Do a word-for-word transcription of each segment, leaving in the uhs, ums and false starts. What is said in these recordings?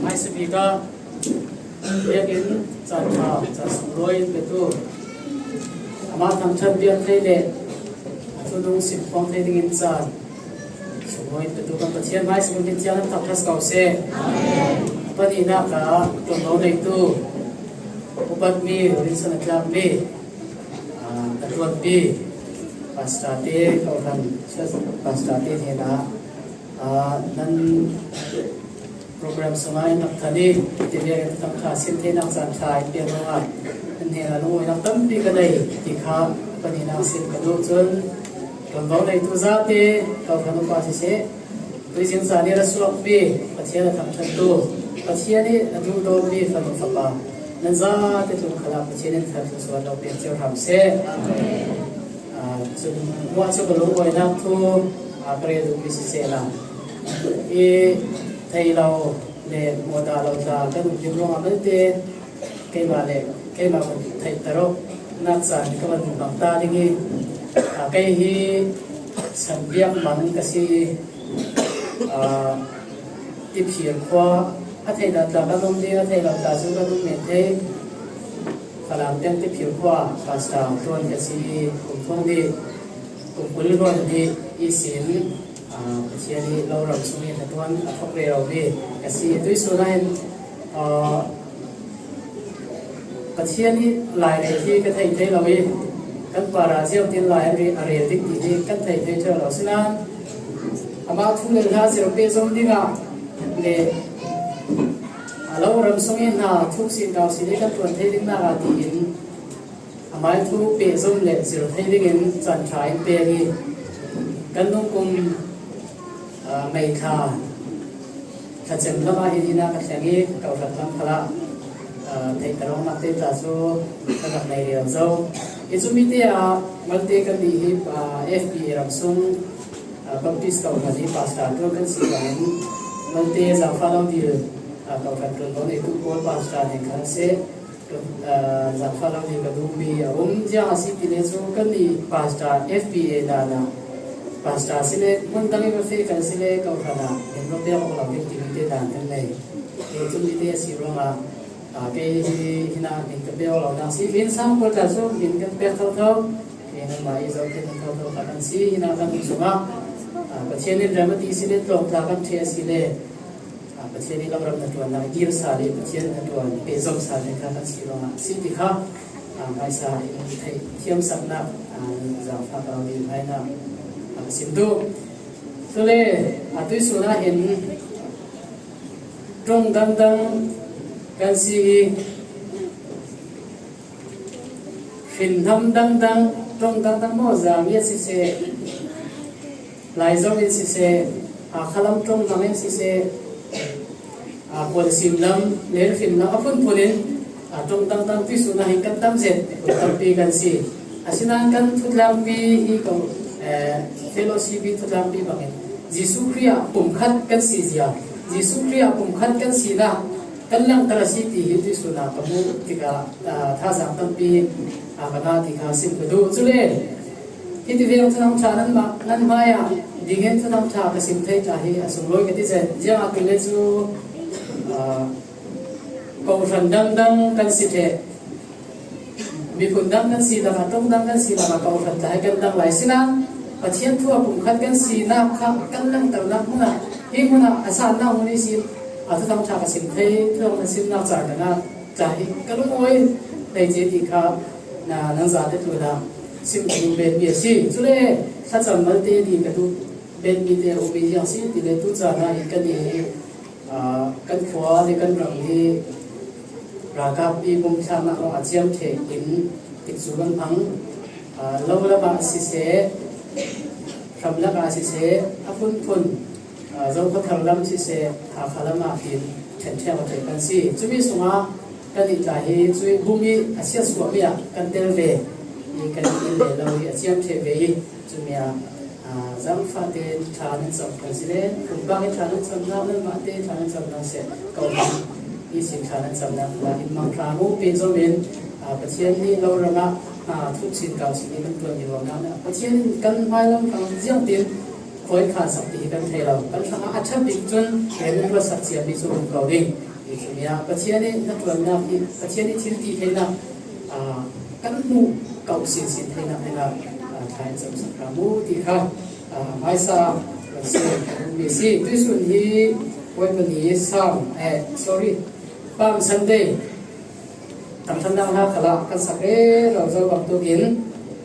Hmaisabik ah biakinn caan ṭha, caan sunglawi in petu, amah thangṭhat biak thei le a thunung sim khuang thei dingin caan sunglawi in petu kan Pathian hmaisabik in thiang in thangṭhat ko seh. A pahnihnak ah ṭuanvo neitu, upatmi, rinsan a tlakmi, aa, a ṭuanpi pastor te, kohhran pastor te hnenah, aa, nan program sungah in rak than i, hiti vekin thangṭhat sim theinak caan ṭha in piak ruangah nan hnenah lungawinak tampi ka nei ti kha pahnihnak sim ka duh. Cun ṭuanvo neitu zate, kohhran upa siseh, tuizing zan i ra suakmi, Pathian a thangṭhattu, Pathian i a duhdawtmi fanu fapa nan zate tlung khalah Pathian in thar thlawsuah lo pek cio hram seh. Aa, cun muah cu ka lungawinak thu, aa, ka rel duhmi sisehla, i thei lo le mawhdah lo tla kan um ding ruangah malte keimah le keimah kan theihter awknak caan ka van hmuh bang ta ding i, aa, kei hi San biak mang ka si i, aa, Tiphir khua, a theihnak tla kan um ding, a theih lo tla cu kan um men thei. Falam peng Tiphir khua pastor ṭuan ka si i, kum thong dih, kum kul hluan dih ihsin, aa, Pathian i lo ram sung i hnaṭuan a thawk rero mi ka si. Tuihsun ah hin, aa, Pathian i lai rel hi ka thei thei lo i, kan parah ziangtin lai an ri-, a rel ding ti hi kan thei thei ṭheo lo. Sinain amah thu le hla zir pehzom dingah le a lo ram sung i hna thuk sin kau sin i kan ṭuan thei dingnak ah tiin amah i thu pehzom le zir thei dingin caan ṭha in pek i, kan nungkum, aa, May thla, thlacem lamah hin hinah ka thleng i, ka kohhran lam khalah, aa, theihter awknak te tla cu ka rak nei riau zo. I cumi te ah malte kan nih hi, aa, F B A ram sung, aa, Baptist kohhran i pastor ṭuan kan si bangin malte zaangfah lo dil, aa, kohhran ṭuanvo neitu pawl pastor nih kha a si. Aa, zaangfah lo ding ka duhmi a um. Ziang a si ti le cu kannih pastor F B A dan ah pastor si le, hmun dang i va feh kan si le, kohhran ah min va pek awk lo ding timi te dan kan nei. Hi cumi te a si ruangah, aa, kei hi hinah min ka pek awk lo dang si. Min sang pawl tla cu min kan pek thotho. Hi nanmah i zohkhenh thotho kha kan si. Hinah kan um sungah, aa, Pathian in rem a ti si le, tlawng tla kan ṭheh a si le, aa, Pathian i lo ram hnaṭuannak i kir sal i Pathian hnaṭuan pehzom sal ding kha kan si ruangah a si ti kha, aa, hmaisa in theih thiamsaknak, aa, zaangfah kau ding hainak, aa, ka sim duh. Cule, aa, tuihsun ah hin ṭong dangdang kan si i, hrinhnam dangdang, ṭong dangdang maw, zami a siseh, Laizo in siseh, aa, Hakha lam ṭong lam in siseh, aa, Kawlsim lam, Lenhrim lam a phunphun in, aa, ṭong dangdang tuihsun ah hin kan tam zet, tampi kan si. Asinain kan thutlangpi hi ko, eh, fellowship i thutlangpi bangin Jesuh Khrih ah pumkhat kan si zia, Jesuh Khrih ah pumkhat kan sinak kan langhter a si ti hi tuihsun ah ka hmuh tikah, aa, thazaang tampi, aa, ka ngah ti kha sim ka duh. Cule hiti veng thuthang ṭha nanmah, nan hmaiah dingin thuthang ṭha ka sim thei tla hi a sunglawi ka ti zen. Ziangahtile cu, aa, kohhran dangdang kan si ṭheh. Miphun dang kan si lakah, ṭong dang kan si lakah, kohhran tla hi kan dang lai. Sinain Pathian thu a pumkhat kan sinak kha kan langhternak hmun ah, hi hmun ah a sannak hmun ihsin, a thuthang ṭha ka sim thei, thuthang ṭha simnak caan ka ngah tla hi ka lungawi thei cia ti kha, na, nan zate tlunah sim ka duh betmi a si. Cule thlacam malte dih ka duh betmi te a um i ziang si ti le tu caan ah hin kan i Aa, kan khua le kan ram hi ralkap i pumthlaknak lawng a ciam ṭheh in tikcu kan hmang. Aa, lo lam ah siseh, hramlak ah siseh, a phunphun, aa, Zokhawthar lam siseh, Hakha lam ah hin ṭhenṭhek aw ṭheh kan si. Cumi sungah kan i tla hi cu i bum i a siatsuahmi ah kan tel ve i kan i inn le lo hi a ciam ṭheh ve i cumi ah Aa, zaangfahte thla nan cam kan si le, pumpak i thla nan camnak, nanmahte thla nan camnak seh, kohhran ihsin thla nan camnak kha in mang hram u, pehzom in, aa, Pathian nih lo ram ah, aa, thuk sin kau sin i kan ṭuan ding ruangnak ah Pathian in kan hmailam hrang ziangtin khuai khan sak ti hi kan thei lo. Kan hrangah a ṭha bik cun kan in ruatsak ciami cu um ko ding. Nia, Pathian i na tuannak i, Pathian i thil ti theinak, ah, kan hmuh kauh sinsin theinak dingah, ah, thain zomsak hram uh ti kha, ah, hmaisa kan si, kan si. Tuisun hi Bawipa ni Sam, eh, sorry, Palm Sunday. Thangṭhatnak hna khalah kan sak rero zo bantukin,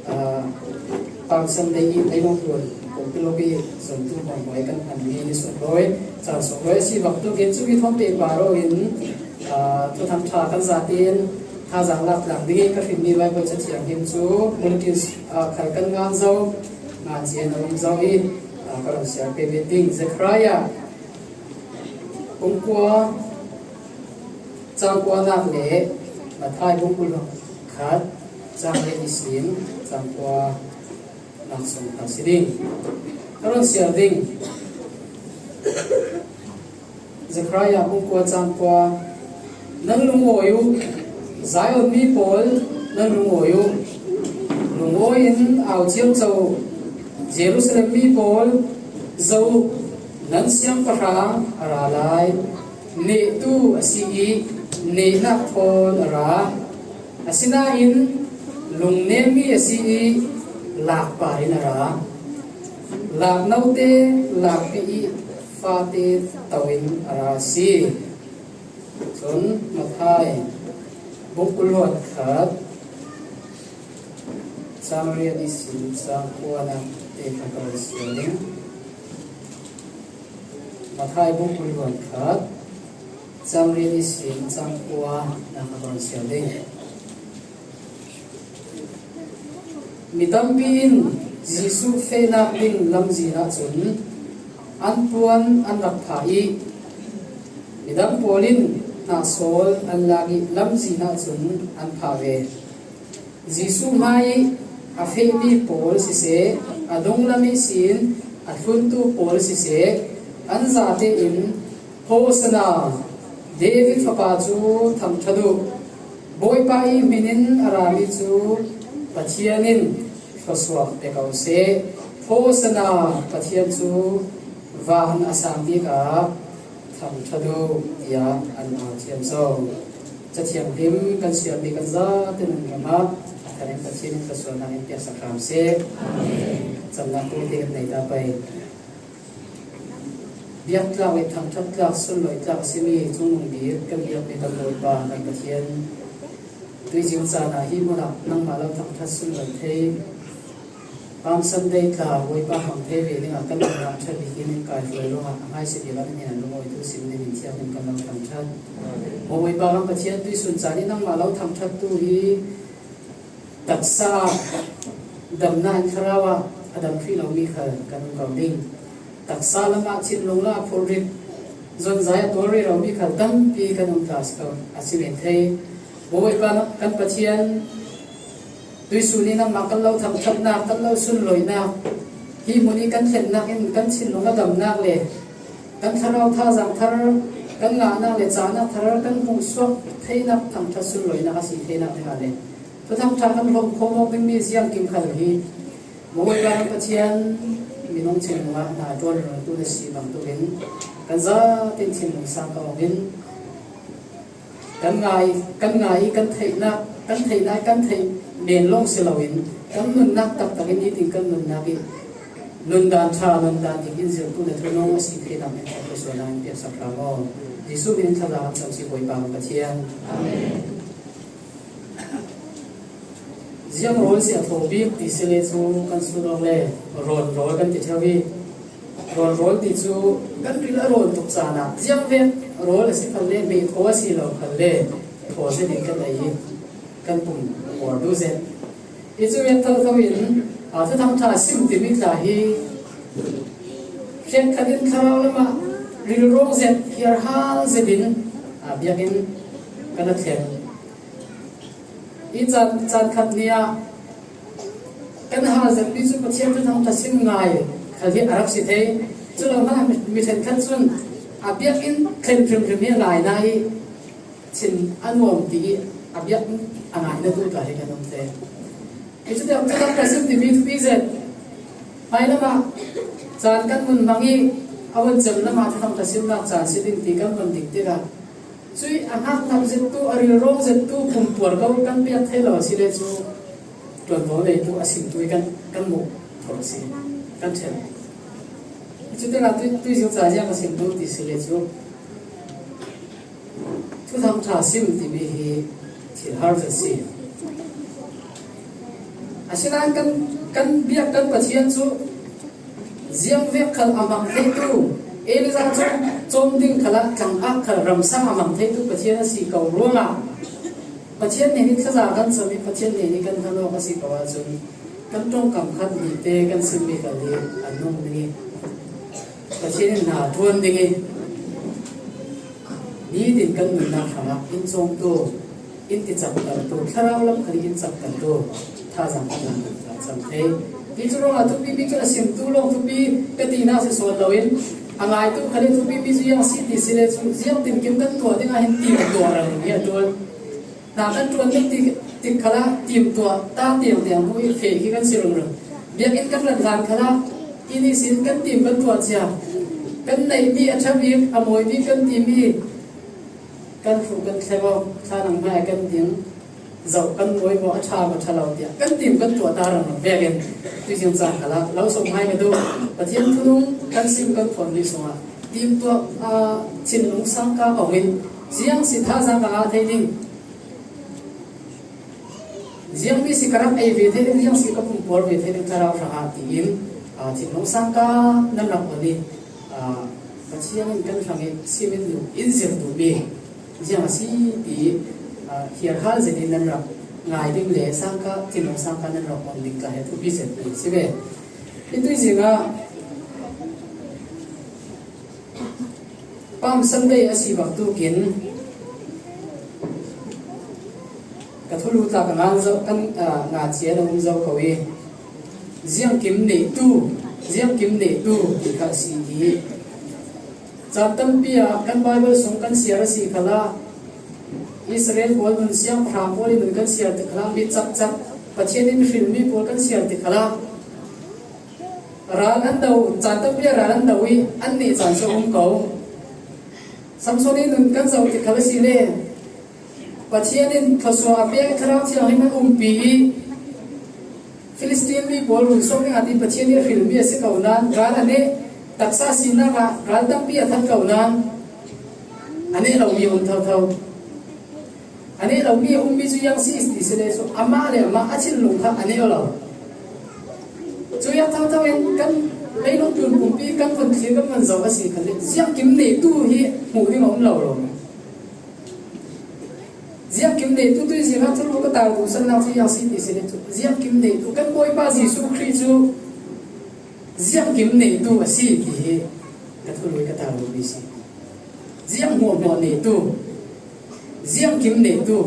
ah, Palm Sunday i leilung tlun pumpi lawpi zumtu hmuahhmuah i kan hmanmi ni sunglawi, caan sunglawi a si bantukin cumi thawn pek pah rawh in, ah, Thuthang ṭha kan zate in thazaang lak tlang ding i ka hrilmi Baibal Ca Thianghlim cu bulletin, ah, khal kan ngan zo, ngan cia a um zo i, ah, ka run siar pe ve ding. Zekhariah bung kua, cang kuanak le Matthai bung kul khat, cang riat ihsin cang kuanak sung kha si ding. Ka run siar ding. Zekhariah bung kua, cang kua. Nan lungawi uh, Zion mi pawl, nan lungawi uh. Lungawi in au ciamco uh, Jerusalem mi pawl, zo uh, nan siangpahrang a ra lai. Nehtu a si i nehnak thawn a ra. Asinain lungnemmi a si i lakpar in a ra. Laknote lakpi i fate to in a ra a si. Cun Matthai bung kul le khat, cang riat ihsin cang kuanak te kha ka run siar ding. Matthai bung kul le khat, cang riat ihsin cang kuanak kha ka run siar ding. Mi tampi in Jesuh fehnak ding lamzin ahcun an puan an rak phah i midang pawl in hnahsawl an lak i lamzin ahcun an phah ve. Jesuh hmai i a fehmi pawl siseh, a dunglam ihsin a thluntu pawl siseh, an zate in, "Hosanna, David fapa cu thangṭhat uh, Bawipa i hmin in a rami cu Pathian in thluasuak pe ko seh. Hosanna, Pathian cu van a sang bik ah thangṭhat uh," tiah an au thiam zo. Ca Thianghlim kan siarmi kan zate nun ram ah a thar in Pathian in thluasuahnak in piaksak hram seh. Camnak kong te kan nei ta pei. Biaktlak le thangṭhattlak, sunloitlak a simi Cungnung Bik kan biakmi kan Bawipa kan Pathian, tuizing caan ah hi hmun ah nangmah lo thangṭhat sunloi thei, Palm Sunday tla Bawipa hmang thei ve dingah kan nunnak ṭha bik in in kai hruai ruangah a hmaisa bik ah na hnen lungawitu sin ning in thiang in kan lo thangṭhat. Maw Bawipa kan Pathian, tuisun caan i nangmah lo thangṭhattu hi taksa damnak in thlarau ah a dam hrih lomi khal kan um ko ding. Taksa lamah thinlung la phurrit zonzai a tuar rih lomi khal tampi kan um ta si ko, a si men thei. Bawipa kan Pathian, tuisun i nangmah kan lo thangṭhatnak, kan lo sunloinak, hi hmun i kan thlennak in kan thinlung a damnak le kan thlarau thazaang thar, kan ngahnak le cahnak thar kan hmuhsuak theinak thangṭhat sunloinak a si theinak dingah le Thuthang ṭha kan hrawm khawm awk dingmi ziangkim khal hi Bawipa kan Pathian minung thinlung ah hna ṭuan ringtu na si bantukin kan zate in thinlung sang ka awk in kan ngai, kan ngai i kan theihnak, kan theihnak i kan theih men lawng si loin kan nunnak taktak in nitin kan nunnak i nundan ṭha, nundan dik in zirhtu na thunung a si theinak in thluasuahnak in piaksak hram aw. Jesuh min in thazaang kan cam si Bawipa kan Pathian. Amen. Ziang rawl si a thaw bik ti si le cu kan sut awk le rawn rawl kan ti ṭheu i rawn rawl ti cu kan ril a rawn tuk caan ah ziang vek rawl a si khalle, meh thaw a si lo khalle thaw zet in kan ei i kan pum uar duh zet. I cu vek thotho in, aa, Thuthang ṭha sim timi tla hi hrekkhat in thlarau lamah rilrawng zet, hiarhal zet in, aa, biakinn kan a thleng. I caan, caan khat ni ah kan hal zetmi cu Pathian Thuthang ṭha sim ngai khal hi a rak si thei. Cu lo hmanh mi, mi ṭhenkhat cun a biakinn thlen hrimhrim hi a ngai hna i thin a nuam ti i a biakinn a ngaihna tu tla hi kan um te. I cu tiang Thuthang ṭha sim timi thupi zet. Hmailam ah caan kan vun hmang i a vun cem lam ah Thuthang ṭha simnak caan si ding ti kan vun ding tikah Cui a hngaknap zettu, a rilrawng zettu, pumpuar ko kan piak thei lo a si le cu, ṭuanvo neitu a simtu i kan, kan muh thawh a si, kan ṭhen. Cutikah tui, tuizing ca ziang a simtu ti si le cu, Thuthang ṭha sim timi hi thil har zet si. Asinain kan, kan biak kan Pathian cu ziang vek khal a hmang theitu, Elijah cawm, cawm ding khalah tlangak khal ramsang a hmang theitu Pathian a si ko ruangah Pathian hnen i thlaza kan cam i Pathian hnen i kan hlan awk a si ko ahcun kan ṭongkam khat hnih te kan simmi kal hi an nung ding i Pathian in hna ṭuan ding i nitin kan nunnak hrangah in cawngtu, in ticaktartu, thlarau lam khal in caktartu thazaang kan cam thei. Hi cu ruangah thupi mi cu a simtu lawng thupi ka tinak si sual loin a ngaitu khal in thupi mi cu ziang si ti si le cu ziang tinkim kan tuah dingah hin tim tuah rang hi a ṭuan. Hna kan ṭuan ding ti, tik khalah tim tuah ta tiang tiang hmuh i feh khi kan si ringring. Biakinn kan rat hlan khalah in ihsin kan tim kan tuah cia. Kan neihmi a ṭha bik, a mawi bik kan timi kan hruh kan thleng awk, thla nang hmai kan ding zoh kan mawi maw, a ṭha maw, ṭha lo tiah kan tim kan tuah ta ringring vekin tuizing caan khalah lo sawm hai ka duh. Pathian thunung kan sim kan phuanmi sungah tim tuah, aa, thinlung sangka ong in ziang si thazaang ka ngah thei ding. Ziangmi si ka rak ei ve thei ding, ziang si ka pumpuar ve thei ding, thlarau hrangah tiin, aa, thinlung sangka nan rak on i, aa, Pathian in kan hrang i simin duh, in zir duhmi ziang a si ti, aa, hiarhal zetin nan rak ngai ding le sangka, thinlung sangka nan rak on ding tla he thupi zetmi si ve. Hi tuizing ah Palm Sunday a si bantukin ka thulu tla ka ngan zo, kan, aa, nga cia na um zo ko i ziangkim neitu, ziangkim neitu ti kha a si i caan tampi ah kan Bible sung kan siar a si khalah Israel pawl nun siangpahrang pawl in nun kan siar ti khalah mi cakcak Pathian in hrilmi pawl kan siar ti khalah Ral an do, caan tampi ah ral an do i an nih caan cu a um ko. Samson i nun kan zoh ti khal a si le Pathian in thluasuah a pek i Thlarau Thianghlim an umpi i Filistin mi pawl run suak dingah ti Pathian i a hrilmi a si ko nain ral a neh, taksa sinak ah ral tampi a that ko nain a neh lomi a um thotho. A neh lomi a ummi cu ziang si ti si le cu amah le amah a thinlung kha a neh lo. Cu ziang thotho in kan leilung tlun pumpi kan vun thlir kan vun zoh a si kha le ziangkim neitu hi hmuh ding a um lo lo. Ziangkim neitu tuizing ah thulu ka tar duhsannak cu ziang si ti si le cu ziangkim neitu kan Bawipa Jesuh Khrih cu ziangkim neitu a si ti hi ka thului ka tar duhmi si. Ziang hmuahhmuah neitu, ziangkim neitu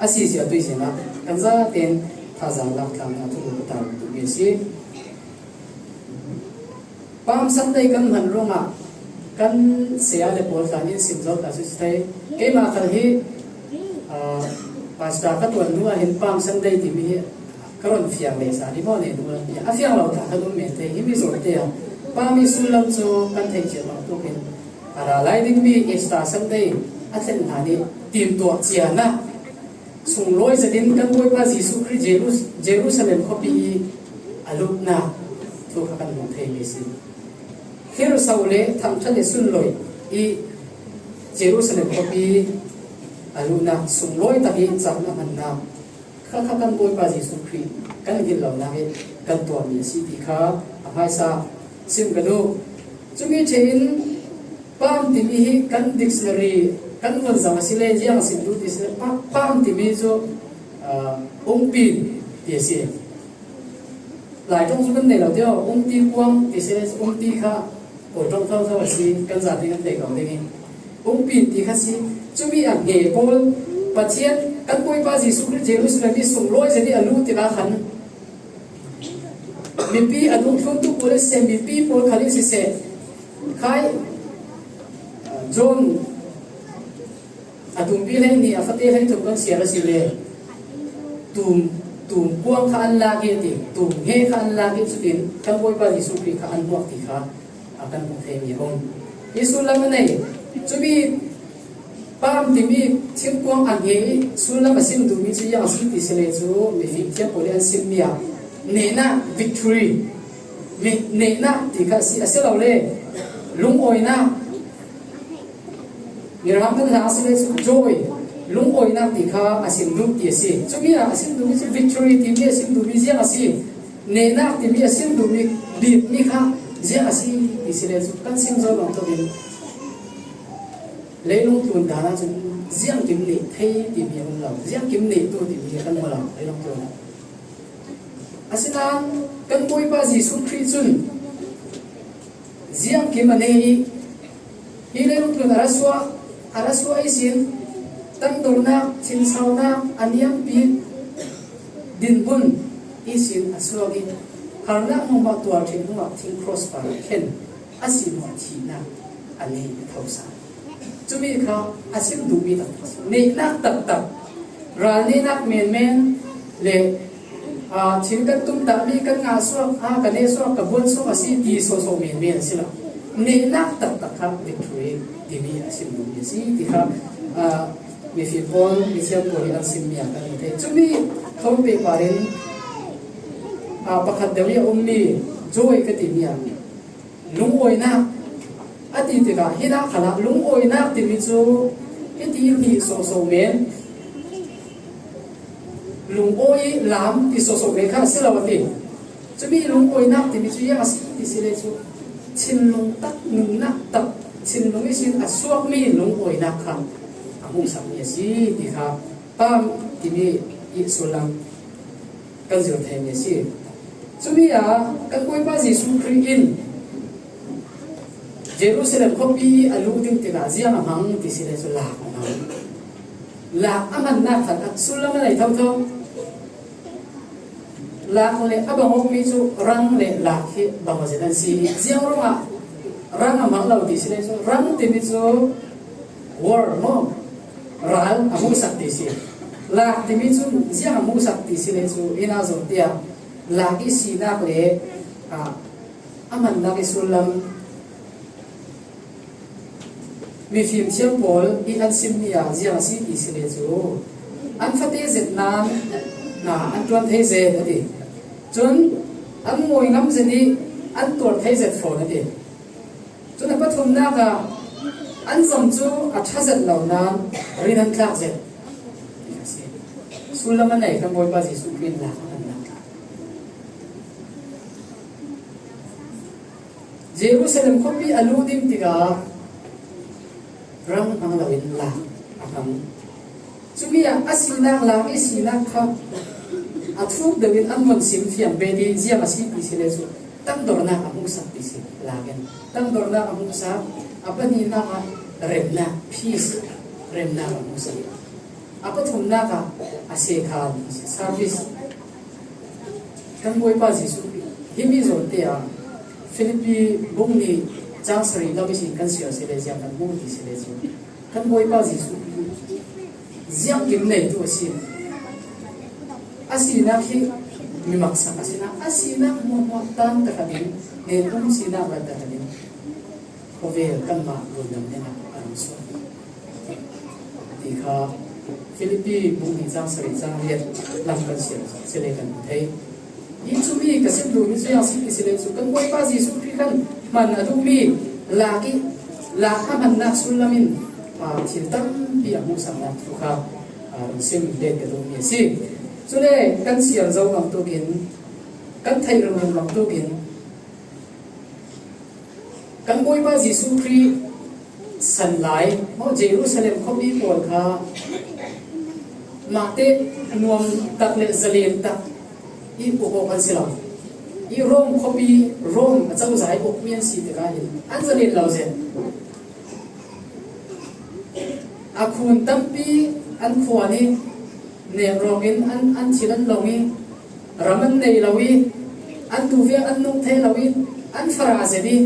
a si zia tuizing ah kan zaten thazaang lak tlang ah thulu ka tar duhmi a si. Palm Sunday kan hman ruangah kan saya le pawl tla in sim zo ta cu si thei. Keimah khal hi, aa, pastor ka tuan hnu ah hin Palm Sunday timi hi ka run fiang ve sa ni maw ne, a fiang lo ta kan um men te hi mi zawn te ah Palm i sullam cu kan theih cia bang tuk in a ra lai dingmi Easter Sunday a thlen hna nih timtuah cianah sunglawi zetin kan Bawipa Jesuh Khrih Jerus-, Jerusalem khuapi i a lutnak thu kha kan hmuh theimi a si. Thirso le thangṭhat le sunlawi i Jerusalem khuapi a lutnak sunglawi tak i caan a hmannak kha kha kan Bawipa Jesuh Khrih kan hngilh lonak i kan tuahmi a si ti kha a hmaisa sim ka duh. Cumi ṭhein Palm timi hi kan dictionary kan vun zoh a si le ziang a sim duh ti si le pa-, Palm timi cu, aa, ungpin ti a si. Lai ṭong cu kan nei lo deuh, ungti kuang ti si le ungti kha Kawl ṭong thotho a si, kan zate kan thei ko ding i ungpin ti kha si. Cumi a hme pawl Pathian kan Bawipa Jesuh Khrih Jerusalem i sunglawi zet i a lut tikah khan mipi a dungthluntu pawl in siseh, mipi pawl khal in siseh, khai, aa, John a tumpi hleihnih a fate hleithum kan siar a si le tum, tum kuang kha an lak i a ti, tum he kha an lak i cutin kan Bawipa Jesuh Khrih kha an hmuak ti kha a kan hmuh theimi a um. Jesuh lam a nei. Cumi Palm timi thingkuang a ngei sullam a sim duhmi cu ziang a si ti si le cu, mifim thiam pawl i an simmi ah nehnak, victory, mi nehnak ti kha a si, a si lo le lungawinak, Mirang kan hna a si le cu joy, lungawinak ti kha a sim duh ti a si. Cumi ah a sim duhmi cu victory timi a sim duhmi ziang a si, nehnak timi a sim duhmi bikmi kha ziang a si ti si le cu kan sim zo lawng tuk in leilung tlun dan ah cun ziangkim neh thei timi a um lo, ziangkim neh tu timi a kan hmu lo leilung tlun ah. Asinain kan Bawipa Jesuh Khrih cun ziangkim a nei i, hi leilung tlun a ra suah, a ra suah ihsin tangdornak, thinsaunak, a niampi dinhmun ihsin a suak i, harnak hmuahhmuah tuar ṭhin hnuah thing cross par a khen a si hnuah thihnak a nei a tho sa. Cumi kha a sim duhmi taktak, nehnak taktak, ral nehnak menmen le, aa, thil kan tum tahmi kan ngah suak, aa, ka neh suak, ka buan suak a si ti sawhsawh menmen a si lo. Nehnak taktak kha victory timi a sim duhmi a si ti kha, aa, mifim pawl, mithiam pawl i an simmi ah kan hmu thei. Cumi thawn pehpar in, aa, pakhat deuh i a ummi joy ka timi ah lungawinak a ti tikah, hinah khalah lungawinak timi cu hiti hnih sawhsawh men, lungawi lam ti sawhsawh men kha a si lo a ti. Cumi lungawinak timi cu ziang a si ti si le cu, thinlung tak, nunnak tak, thinlung ihsin a suakmi lungawinak kha a hmuhsakmi a si ti kha Palm timi i sullam kan zir theimi a si. Cumi ah kan Bawipa Jesuh Khrih in Jerusalem khuapi a luh ding tikah ziang a hmang ti si le cu lak a hmang. Lak a hmannak khan a sullam a nei thotho. Lak le a bang awkmi cu rang le lak hi bang aw zet an si i ziang ruangah rang a hmang lo ti si le cu rang timi cu war maw? Ral a hmuhsak ti si. Lak timi cu ziang a hmuhsak ti si le cu, hi na zawn tiah lak i sinak le, ah, a hmannak i sullam mifim thiam pawl i an simmi ah ziang a si ti si le cu, an fate zet nain, na, an ṭuan thei zet a ti. Cun an ngawi ngam zet i an tuar thei zet fawn a ti. Cun a pathumnak ah an zam cu a ṭha zet lo nain rin an tlak zet. Sullam a nei kan Bawipa Jesuh Khrih in lak a hmannak. Jerusalem khuapi a luh ding tikah rang hmang loin lak a hmang. Cumi ah a sinak, lak i sinak kha a thuk deuh in an von sim fiang ve dih, ziang a si ti si le cu, tangdornak a hmuhsak ti si, lak in. Tangdornak a hmuhsak, a pahnihnak ah remnak, peace, remnak a hmuhsak. A pathumnak ah a sekhan, service. Kan Bawipa Jesuh himi zawn te ah Filipi bung nih cang sarih lam ihsin kan siar si le ziang kan hmuh ti si le cu, kan Bawipa Jesuh hi ziangkim neitu a si. A sinak hi mi maksak a sinak, a sinak hmuahhmuah tan takhat in, nen um sinak rat takhat in, khawvel kanmah lungdam hnenah a rak suak ti kha Filipi bung nih cang sarih cang riat lam kan siar si le kan hmu thei. Hi cumi ka sim duhmi cu ziang si ti si le cu, kan Bawipa Jesuh Khrih khan hman a duhmi lak i, lak a hmannak sullam in, aa, thil tampi a hmuhsaknak thu kha, aa, run sim let ka duhmi a si. Cule kan siar zo bangtuk in, kan theih ringring bangtuk in, kan Bawipa Jesuh Khrih san lai, maw, Jerusalem khuapi pawl kha mahte nuam tak le zalen tak i uk awk an si lo. I Rom khuapi, Rom a cozah i ukmi an si tikah hin an zalen lo zen. A khun tampi an khuan i, nek rawk in an, an thil an lawng i, ram an nei lo i, an duhvek an nung thei lo i, an farah zet i,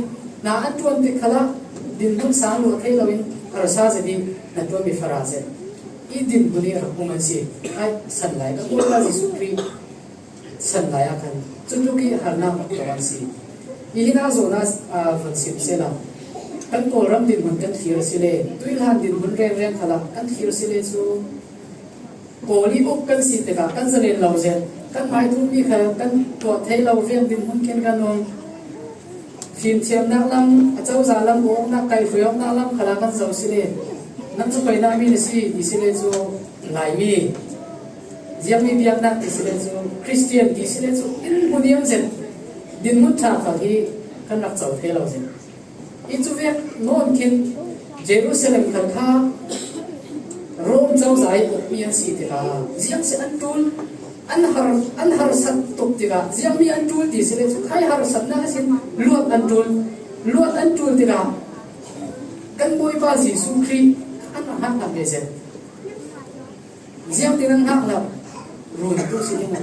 na an ṭuan tik khalah dinhmun sang luah thei lo in harsa zet i, na ṭuanmi farah zet i dinhmun i rak um an si. Ai, san lai kan Bawipa Jesuh Khrih san lai ah khan cutluk i harnak rak tong an si. I hinah zawn ah, aa, van sim sehla, Kan Kawlram dinhmun kan thlir a si le, tuihlan dinhmun rengreng khalah kan thlir a si le cu, Kawl i uk kan si tikah kan zalen lo zet, kan hmaithummi kha kan tuah thei lo vek dinhmun khin kan um. Fimthiamnak lam, acozah lam, awknak kaihruai awknak lam khalah kan zoh si le, nan cu khoinak mi na si ti si le cu, Laimi, ziangmi biaknak ti si le cu, Khristian ti si le cu, in hmu niam zet dinhmun ṭha khal hi kan rak co thei lo zet. I cuvek nawn khin Jerusalem khal kha Rom cozah i ukmi an si tikah ziang si an ṭul, an har, an harsat tuk tikah ziangmi an ṭul ti si le cu khai harsatnak a sin luat an ṭul, luat an ṭul tikah kan Bawipa Jesuh Khrih an rak hngak ve zet. Ziangtin an hngak lo, runtu si ding a.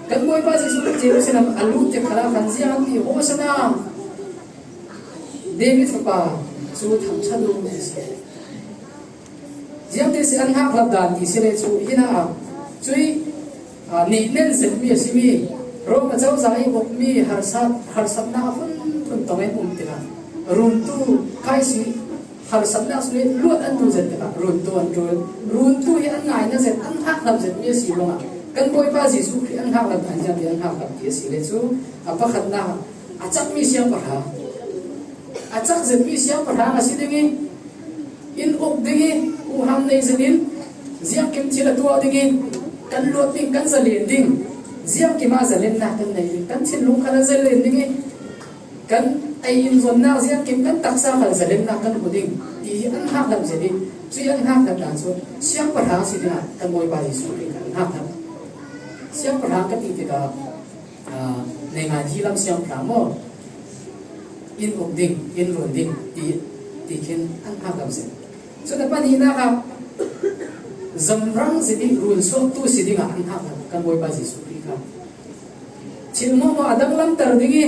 Kan Bawipa Jesuh Khrih Jerusalem a lut tik khalah khan ziang an ti, Hosanna, David fapa cu thangṭhat u ti si. Ziangtin si an hngak lo dan ti si le cu, hinah a cui, a, nih nen zetmi a simi Rom a cozah i ukmi harsat, harsatnak a phunphun tong in um tikah runtu kai si. Harsatnak sung i luat an ṭul zet tikah runtu an ṭul. Runtu hi an ngaina zet, an hngak hlap zetmi a si ruangah kan Bawipa Jesuh Khrih an hngak hlap dan ziangtin an hngak hlap ti a si le cu a pakhatnak a cakmi siangpahrang, a cak zetmi siangpahrang a si ding i, in uk ding i, huham nei zetin ziangkim thil a tuah ding i, kan luat ding, kan zalen ding, ziangkim ah zalennak kan nei ding, kan thinlung khan a zalen ding i, kan ei in zonnak ziangkim kan taksa khal zalennak kan hmu ding ti hi an hngak hlap zet i, cui an hngak hlap dan cu siangpahrang si dingah kan Bawipa Jesuh Khrih kha an hngak hlap. Siangpahrang ka ti tikah, aa, neingan hi lam siangpahrang maw, in uk ding, in run ding ti, ti khin an hngak hlap zet. Cun a pahnihnak ah zamrang zet i run suaktu si dingah an hngak hlap kan Bawipa Jesuh Khrih kha. Thil hmuahhmuah a danglamter ding i,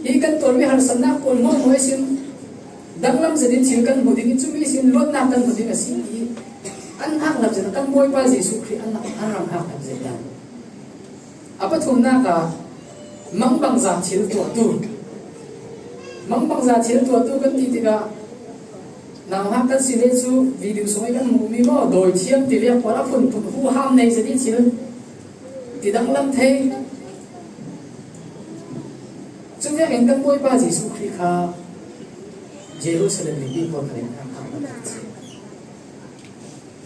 hi kan tuarmi harsatnak pawl hmuahhmuah ihsin danglam zetin thil kan hmu ding i, cumi sin luatnak kan hmu ding a si ti an hngak hlap zet, kan Bawipa Jesuh Khrih an, an rak hngak hlap zet dan. A pathumnak ah mangbangza thil tuahtu. Mangbangza thil tuahtu kan ti tikah, nauhak kan si le cu video sung i kan hmuhmi maw, dawithiam tivek pawl a phunphun huham nei zet i thil tidanglam thei. Cuvekin kan Bawipa Jesuh Khrih kha Jerusalem mipi pawl kha in an hngak hlap a si.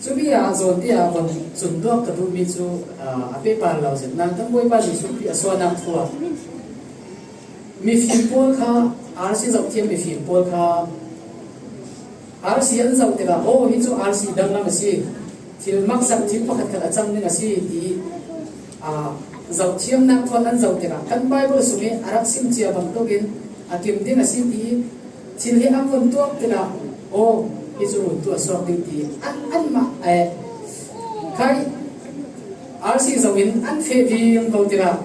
Cumi ah zawn tiah von cun tuak ka duhmi cu, aa, a pehpar lo zet nain kan Bawipa Jesuh Khrih a suahnak thu ah mifim pawl kha, R C zohthiam mifim pawl kha, R C an zoh tikah, aw, hi cu R C danglam a si, thil maksak, thil pakhatkhat a cang ding a si, ti, aa, zohthiamnak thawn an zoh tikah kan Bible sung i a rak sim cia bangtuk in a kim ding a si, ti thil hi an vun tuak tikah, aw, hi cu runtu a suak ding, ti an, anmah, eh, khai R C zoh in an feh vivo tikah,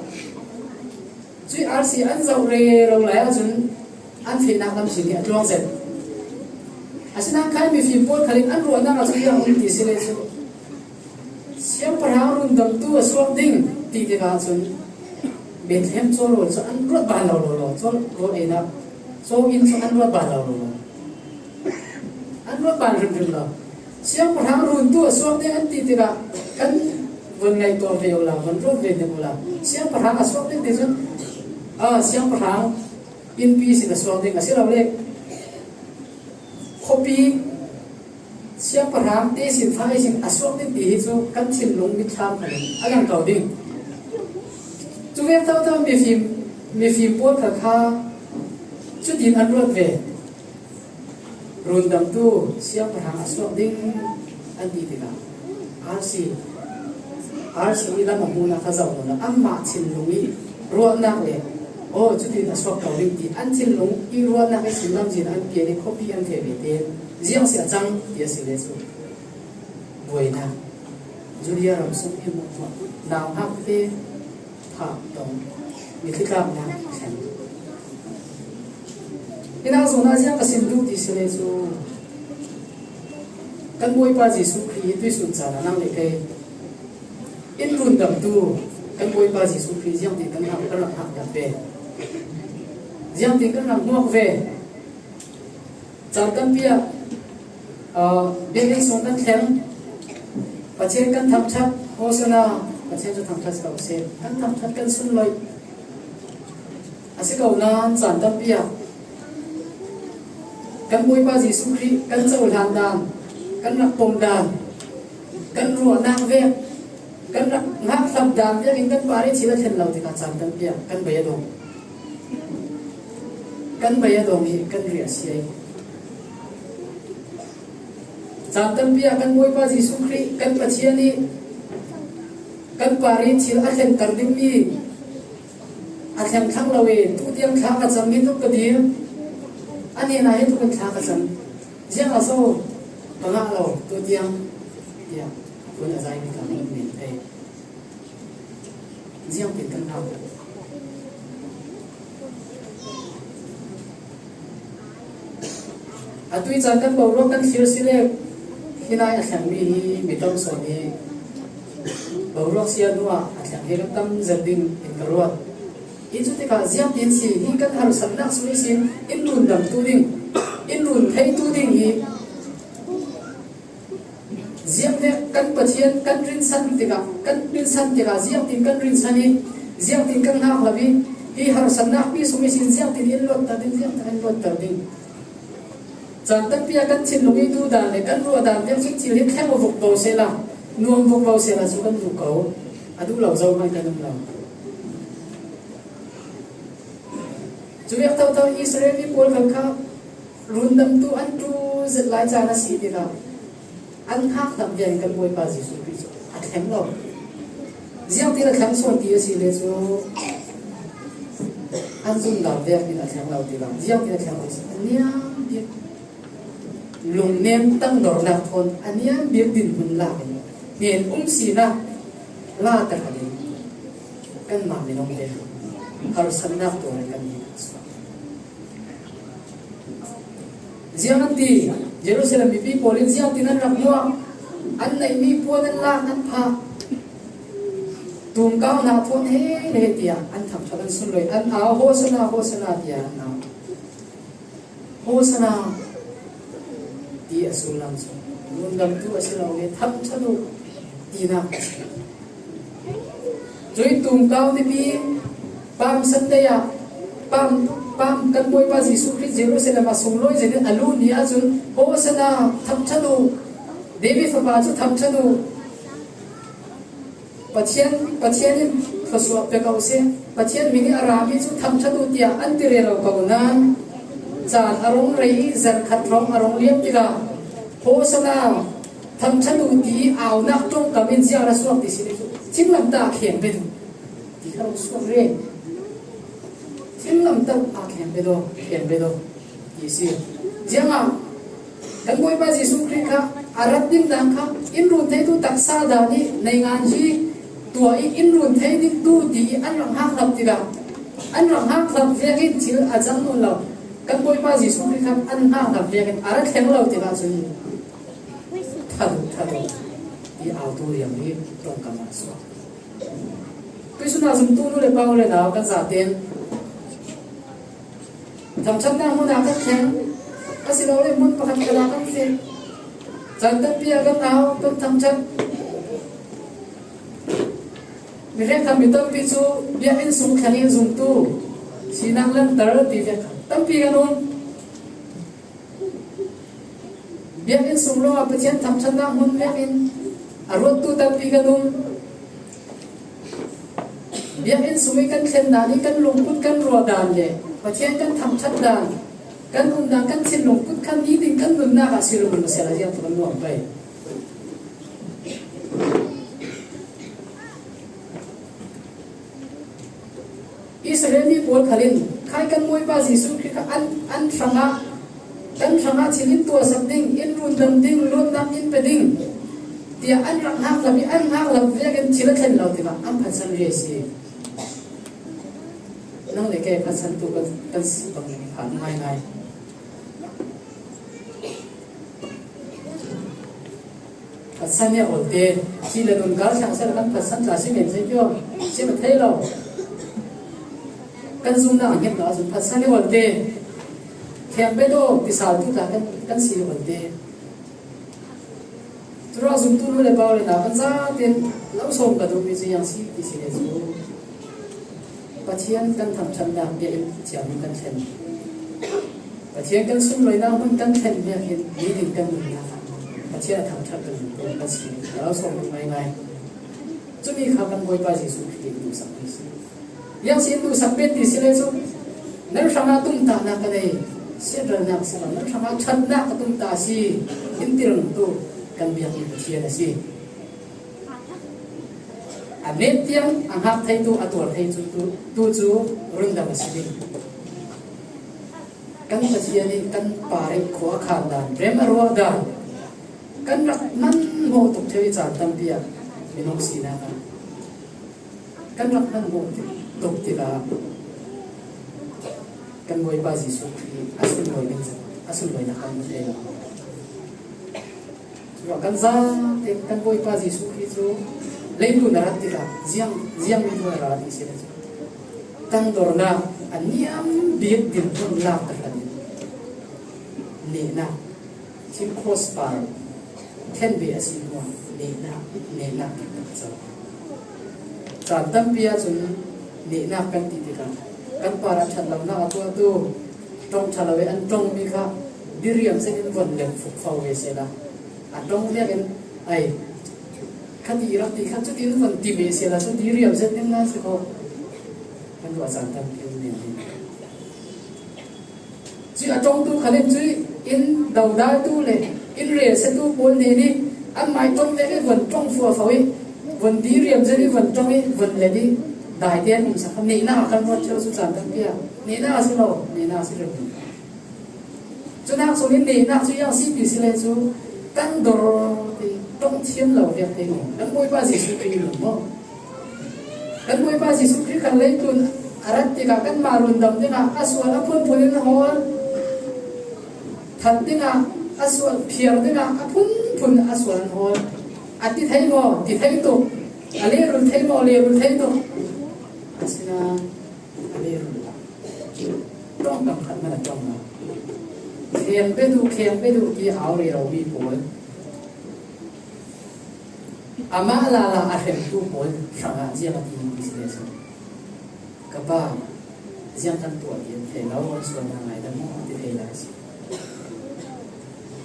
cui R C an zoh rero lai ahcun an fehnak lam sin hi a tluang zet. Asinain khai mifim pawl khal in an ruahnak ah cun ziang um ti si le cu, siangpahrang rundamtu a suak ding ti tikah cun Bethlehem caw rawl cu an ruat ban lo lo lo, caw rawl einak, caw inn cu an ruat ban lo lo lo. An ruat ban hrimhrim lo. Siangpahrang runtu a suak ding an ti tikah kan vun ngaihtuah ve ula, vun ruat ve ding ula. Siangpahrang a suak ding ti cun, ah, siangpahrang innpi sin a suak ding a si lo le, khuapi siangpahrang te sin fa sin a suak ding ti hi cu kan thinlung mitthlam kha a lang ko ding. Cu vek toto mifim, mifim pawl kha kha cutin an ruat ve. Rundamtu siangpahrang a suak ding an ti tikah, R C, R C i lam a hmuhnak kha zoh lo, anmah thinlung i ruahnak le, aw, cutin a suak ko ding ti an thinlung i ruahnak i sin lamzin an pian i khuapi an feh ve tein ziang si a cang ti a si le cu buainak. Judea ram sung i hmuhhmuah nauhak te phak tong, mitthli tlaknak thlen. Hinah zawn ah ziang ka sim duh ti si le cu, kan Bawipa Jesuh Khrih hi tuihsun caan ah nang le kei in rundamtu kan Bawipa Jesuh Khrih ziangtin kan hngak, kan rak hngak ve? Ziangtin kan rak hmuak ve? Caan tampi ah, ah, biakinn sung kan thleng, Pathian kan thangṭhat, Hosanna, Pathian cu thangṭhat si ko seh, kan thangṭhat, kan sunloih. A si ko nain caan tampi ah kan Bawipa Jesuh Khrih kan cohlan dan, kan rak pom dan, kan ruahnak vek, kan rak hngakhlap dan vekin kan par i thil a thlen lo tikah caan tampi ah kan bei a dong. Kan bei a dong i kan riah a sia i caan tampi ah kan Bawipa Jesuh Khrih kan Pathian i kan par i thil a thlenter dingmi a thleng thlang lo i tu tiang thla ka cam hi tuk ka dir. A hnenah hi tuk in thla ka cam. Ziangah so ka ngah lo tu tiang tiah a phun a zaimi ka hmuh men thei. Ziangtin kan hau? Atu i caan kan boruak kan thlir si le, hi nai a thlengmi hi mi tam sawn hi boruak sia hnuah a thleng hi kan tam zet ding in ka ruat. I cu tikah ziangtin si hi kan harsatnak sung ihsin in rundamtu ding, in run theitu ding hi. Ziangvek kan Pathian kan rinsan tikah, kan rinsan tikah, ziangtin kan rinsan i, ziangtin kan hngakhlap i, hi harsatnak pi sung ihsin ziangtin in luatter ding, ziangtin in luatter ding. Caan tampi ah kan thinlung i duh dan le kan ruah dan tiang cun thil hi thleng vuk ko sehla, nuam vuk ko sehla cu kan duh ko. A duh lo zohmanh kan um lo. Cu vek thotho Israel mi pawl kha rundamtu an ṭu zet lai caan a si tikah an hngakhlap vialte kan Bawipa Jesuh Khrih cu a thleng lo. Ziangtin a thleng sawn ti a si le cu an zumh dan vekin a thleng lo tikah ziangtin a thleng lo si a niam bik. Lungnem tangdornak thawn a niam bik dinhmun lak in hnen um sinak la takhat in kanmah minung te harsatnak tuar in kan ni suak. Ziang an ti, Jerusalem mipi pawl in ziangtin an rak muak, an neihmi puan an lak, an phah, tumkau hna thawn he le he tiah an thangṭhat, an sunloih, an au, Hosanna, Hosanna tiah an au. Hosanna ti a sullam cu rundamtu a si lo le thangṭhat uh tinak a si. Cui tumkau nipi Palm Sunday ah Palm, Palm kan Bawipa Jesuh Khrih Jerusalem ah sunglawi zet in a lut ni ahcun Hosanna, thangṭhat uh, David fapa cu thangṭhat uh, Pathian, Pathian in thluasuah pe ko seh, Pathian min i a rami cu thangṭhat uh tiah an ti rero ko nain caan a rung rei i zarh khat hrawng a rung liam tikah Hosanna, thangṭhat uh ti i aunak ṭongkam in ziang a ra suak ti si le cu, thinglamtah a khen pe duh ti kha rung suak rih. Thinglamtah a khen pe duh, khen pe duh. Ti si. Ziangah kan Bawipa Jesuh Khrih kha a rat ding dan kha in run theitu taksa dan i nei ngan hi tuah i in run thei ding tu ti i an rak hngakhlap tikah an rak hngakhlap vekin thil a cang nawn lo. Kan Bawipa Jesuh Khrih kha an hngakhlap vekin a rat thleng lo tikah cun thadu, thadu i autu riam hi ṭongkam ah suak. Tuisun ah zumtu nu le pa u le nau kan zaten thangṭhatnak hmun ah kan thleng, asilole hmun pakhat khat ah kan feh. Caan tampi ah kan au, kan thangṭhat. Mi hrekkhat mi tampi cu biakinn sung thleng in zumtu sinak langhter ti vek tampi kan um. Biakinn sung ruangah Pathian thangṭhatnak hmun vekin a ruattu tampi kan um. Biakinn sung i kan thlen dan i kan lungput kan ruah dan le Pathian kan thangṭhat dan, kan um dan, kan thinlung kut khan nitin kan nunnak ah si lo hmasa ziang tu kan nuam pei. Israel mi pawl khal in khai kan Bawipa Jesuh Khrih kha an, an hrangah, kan hrangah thil in tuahsak ding, in rundam ding, luatnak in pe ding tiah an rak hngakhlap i an hngakhlap vekin thil a thlen lo tikah an phatsan rih a si. Nang le kei phatsantu kan, kan si bang phan ngaingai. Phatsan hi a ol te, si le nun kar thlang sal kan phatsan tla si men thei kio, si ma thei lo. Kan zumnak a ngiat lo ahcun phatsan hi a ol te. Yang bedo ti sal tu ta kan, kan si lo te. Tura zumtu nu le pa u le nau kan zaten lo sawm ka duh mi cu yang si ti si le cu Pathian kan thangṭhatnak bia in thiam in kan thlen. Pathian kan sunloinak hmun kan thlen bia in nitin kan nunnak ah Pathian a thangṭhat kan nuntu kan si. Lo sawm tu ngaingai. Cumi kha kan Bawipa Jesuh Khrih in duhsak mi si. Yang si in duhsak pen ti si le cu nan hrangah tumtahnak ka nei, siatralnak si lo, nan hrangah ṭhatnak ka tumtah a si, in ti ringtu kan biakmi Pathian a si. A met tiang a hngak theitu, a tuar thei cu tu, tu cu rundam a si ding. Kan Pathian nih kan parih khua a khan dan, rem a ruah dan, kan rak hmanhmawh tuk ṭheu i caan tampi ah minung sinak ah kan rak hmanhmawh tuk tikah kan Bawipa Jesuh Khrih a sunlawi ding zat, a sunlawinak kan hmu thei lo. Curuah kan zate kan Bawipa Jesuh Khrih cu leitlun a rat tikah ziang, ziang mi a ra ti si le cu tangdornak a niam bik dinhmun lak tahratin nehnak, thil cross par thlen ve a si hnuah nehnak, nehnak taktak co. Caan tampi ahcun nehnak kan ti tikah kan parah ṭhat lonak a tuahtu ṭong ṭha lo i an ṭongmi kha diriam zet in von lem fukfau ve sehla a ṭong vekin ai kha ti rak ti kha cutin von ti ve sehla cu diriam zet in nan si kho. Kan ruah caan tampi um men hi. Cuih a ṭongtu khal in cuih in dodaltu le in relsiatu pawl hnen i anmah ṭong vek i von ṭong fuafau i von diriam zet i von ṭong i von let i daite an umsak kha nehnak a kan ruat ṭheu cu caan tampi ah nehnak a si lo, nehnak a si rih. Cunak sung in nehnak cu yang si ti si le cu kan dor ti ṭong thiam lo vek te maw? Kan Bawipa Jesuh Khrih in maw? Kan Bawipa Jesuh Khrih kan leitlun a rat tikah kanmah rundam dingah a sual a phunphun in hawl, that dingah a sual, phiar dingah a phunphun a sual an hawl. A ti thei maw? Ti thei tuk. A lehrul thei maw? Lehrul thei tuk. Asinain a lehrul lo. Ṭong tam khat hmanh a ṭong lo. Kheng pe duh, kheng pe duh ti au rero mi pawl. Amah lala a hremtu pawl hrangah ziang a ti ti si le cu, ka pa, ziang kan tuah ti an thei lo, an sualnak ngaidam maw ti thei lai a si.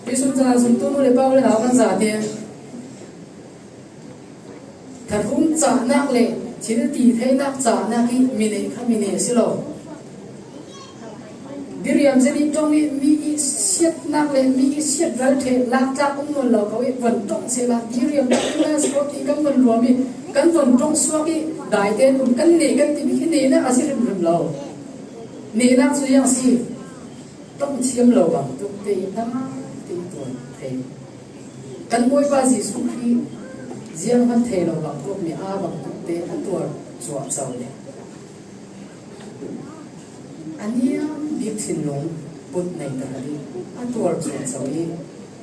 Tuisun caan zumtu nu le pa u le nau kan zate thathum cahnak le thil ti theinak cahnak i mi neih kha mi neih a si lo. Diriam zet i ṭong i mi i siatnak le mi i siat ral ṭheh lak tlak um nawn lo ko i von ṭong sehla diriam tlak in nan si ko ti kan von luam i kan von ṭong suak i daite in um kan neh kan timi khi nehnak a si hrimhrim lo. Nehnak cu ziang si ṭong thiam lo bangtuk te i tam te i tuar thei. Kan Bawipa Jesuh Khrih zianghman thei lo bangtuk mi aa bangtuk te a tuar cuahco le a niam bik thinlung put nei ta i a tuar cuahco i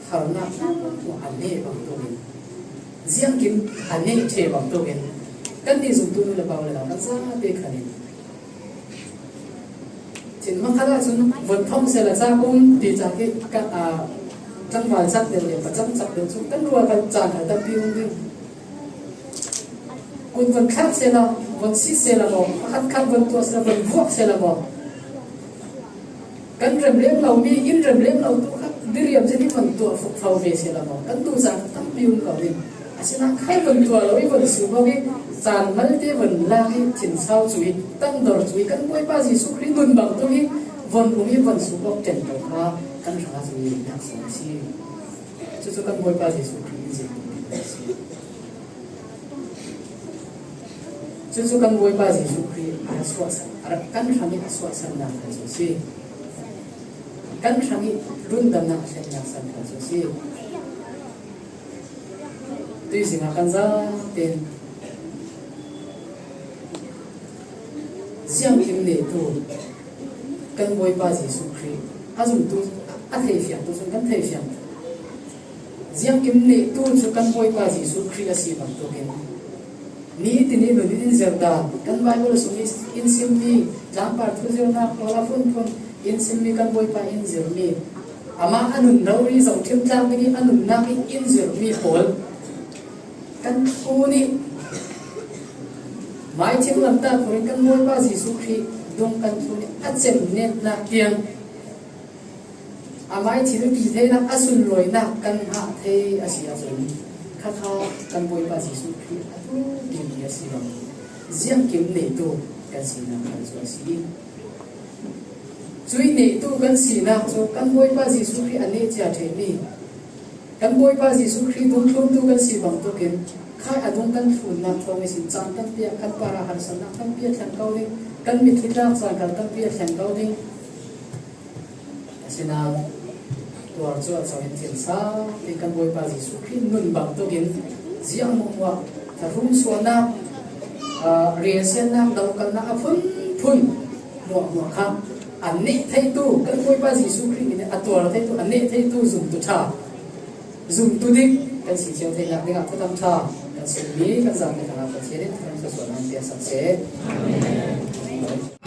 harnak hmuahhmuah a neh bangtuk in ziangkim a neh ṭheh bangtuk in kan nih zumtu nu le pa u le nau kan zate khan in Chin hmang khat ahcun von thong sehla cak um ti cak hi ka, aa, tlangval cak deuh le pacam cak deuh cu kan rual kan caan kha tampi um ding. Kun von thlak sehla, von sit sehla maw, pakhat khat von tuah sehla, von vuak sehla maw. Kan rem lem lomi, in rem lem lo tu kha diriam zet i von tuah fukfau ve sehla maw. Kan duh caan kha tampi um ko ding. Asinain khai von tuah lo i von suk awk i caan malte von lak i thinsau cu i tangdor cu i kan Bawipa Jesuh Khrih nun bangtuk i von um i von suk awk ṭentu kha kan hrangah cun nehnak sawm a si. Cucu kan Bawipa Jesuh Khrih in zirh a si. Cucu kan Bawipa Jesuh Khrih a suahsan, a rak kan hrang i a suahsannak kha cu a si. Kan hrang i rundamnak a hlennak san kha cu a si. Tuizing ah kan zaten ziangkim nehtu kan Bawipa Jesuh Khrih a zumtu, a theifiangtu cun kan theifiang. Ziangkim nehtu cu kan Bawipa Jesuh Khrih a si bantukin nitin i nun in zirh dan, kan Baibal sung i in simmi tlangpar thu zirhnak pawl a phunphun, In simmi kan Bawipa in zirmi, amah a nun rori zohṭhim tlak dingin a nunnak in in zirmi pawl kan thu nih. Maithim lamtah turin kan Bawipa Jesuh Khrih dung kan thu nih a cemnetnak tiang, amah i thiltitheinak, a sunlawinak kan hngah thei a si ahcun, khakha kan Bawipa Jesuh Khrih a tu ding hi a si lo. Ziangkim neitu kan sinak kha cu a si. Cuih neitu kan sinak cu kan Bawipa Jesuh Khrih a neh cia ṭhehmi, kan Bawipa Jesuh Khrih dungthluntu kan si bangtukin khai a dung kan thlunnak thawng ihsin caan tampi ah kan parah harsatnak tampi a thleng ko ding, kan mitthli tlak caan kan tampi a thleng ko ding. Asinain tuar cu a co in thil sa in kan Bawipa Jesuh Khrih nun bangtukin ziang hmuahhmuah, thahrung suahnak, aa, relsiatnak, dokalnak a phunphun hmuahhmuah kha a neh theitu, kan Bawipa Jesuh Khrih min in a tuar theitu, a neh theitu zumtu ṭha, zumtu dik kan si cio theinak dingah thutang ṭha kan simmi kan zapi hnenah Pathian in thangṭhat suahnak piaksak seh. Amen.